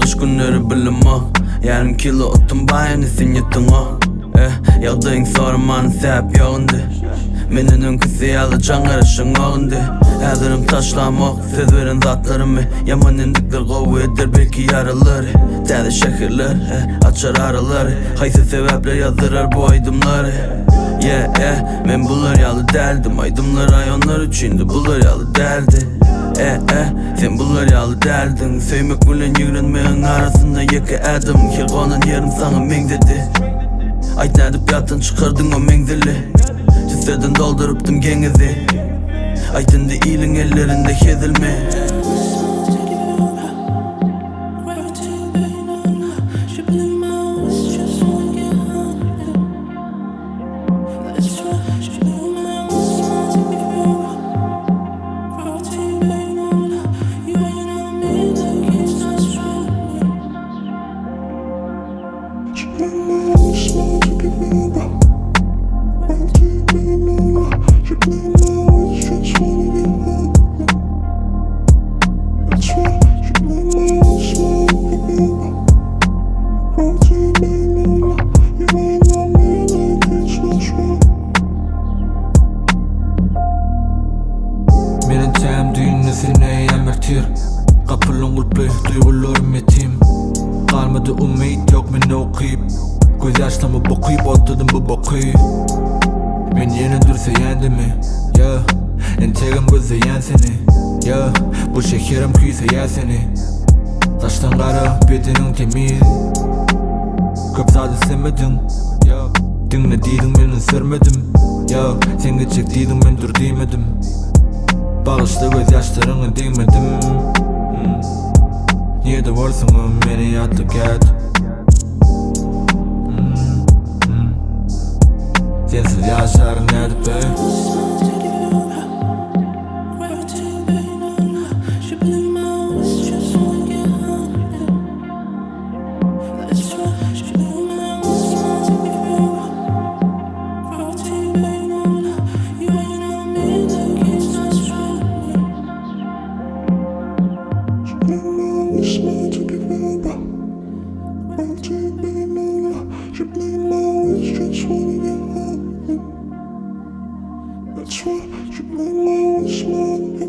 Ýaş günleri bilemok Ýarym kilo otun baýany sen ýetdiňok Eh, ýagdaýyň soramany säp ýok indi Menden öňküsi ýaly jaň garaşyňok indi Häzirem taşlamok söz beren zatlarymy Ýaman endikler gowy eder belki ýaralary Täze şäherler, eh, açar aralary Haýsy sebäpler ýazdyrar bu aýdymlary Yeah, eh, men bular ýaly däldim Aýdymlar raýonlar üçindi bular ýaly däldi Eh, eh, sen bular ýaly däldiň Söýmek bilen ýigrenmegiň arasynda ýeke ädim Her gonan ýerim saňa meňzedi Aýt nädip ýatdan çykardyň o meňzili Tüsseden doldurypdym geňizi Aýt indi iliň ellerinde hezilmi Men entägem düýnüni sen eýýäm ertir Gapylaň gulply, duýgularym ýetim Galmady umyt, ýok mende ukyp Göz ýaşlamy bokyp otladym bu boky Men ýene dürseýändimi, yeah Entegem gözleýän seni, yeah Bu şäherem küýseýär seni Daşdan gara, bedeniň temiz Köp zat islemediň, yeah Diňle diýdiň men üns bermedim, yeah Sen gitjek diýdiň men dur diýmedim Bagyşla göz ýaşlaryňa degmedim hmm. Nirde bolsaňam meni ýatla gät hmm, hmm. Sensiz ýaşaryn nädip ey That's why you blew my whistle.